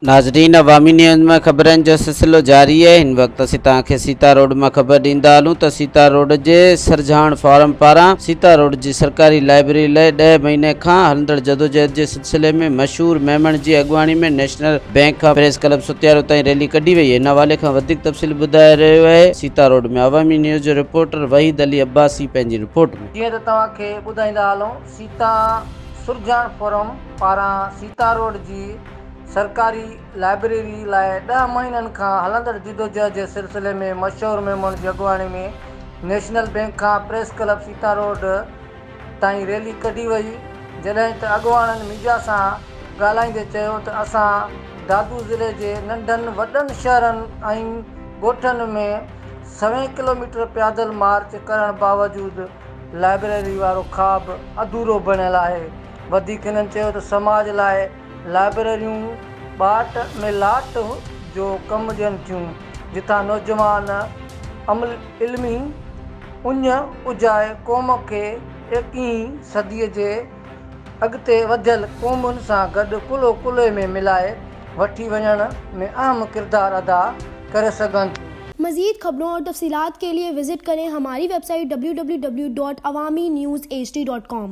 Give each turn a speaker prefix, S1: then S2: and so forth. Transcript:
S1: ناظرين عوامي نيوز ۾ خبرن جو سلسلو جاري آهي هن وقت اسين توهان کي سيتا روڊ مان خبر ڏيندا هلون ته سيتا روڊ جي سرجهاڻ فورم پاران سيتا روڊ جي سرڪاري لائبريري لاء ڏهه مهيني کان هلندڙ جدوجهد جي سلسلي ۾ مشهور ميمڻ جي اڳواڻي ۾ نيشنل بئنڪ کان پريس ڪلب ستيارو تائين ريلي ڪڍي وئي ان حوالي کان وڌيڪ تفصيل ٻڌائي رهيو آهي سيتا روڊ ۾ عوامي نيوز جو رپورٽر وحيد علي عباسي پنهنجي رپورٽ ۾.
S2: جيئن ته توهان کي ٻڌائيندا هلون سيتا سرجهاڻ فورم پاران سيتا روڊ جي سرڪاري لائبريري لاء ڏهه مهينن کان هلندڙ جدوجهد جي سلسلي ۾ مشهور ميمڻ جي اڳواڻي ۾ نيشنل بئنڪ کان پريس ڪلب سيتا روڊ تائين ريلي ڪڍي وئي جڏهن ته اڳواڻن ميڊيا سان ڳالهائيندي چيو ته اسان دادو ضلعي جي ننڍن وڏن شهرن ۽ ڳوٺن ۾ سوين ڪلوميٽر پيادل مارچ ڪرڻ باوجود لائبريري وارو خواب اڌورو بڻيل آهي وڌيڪ هنن چيو ته سماج لاء لائبريريون ٻاٽ ۾ لاٽ جو ڪم ڏين ٿيون، جتان نوجوان علمي اڃ اجهائي قوم کي ايڪيهين صديء جي اڳتي وڌيل قومن سان گڏ ڪلهو ڪلهي ۾ ملائي وٺي وڃڻ ۾ اهم ڪردار ادا ڪري سگهن ٿيون.
S3: मज़ीद खबरों और तफसीलात के लिए विज़िट करें हमारी वेबसाइट www.awamiNewsHD.com।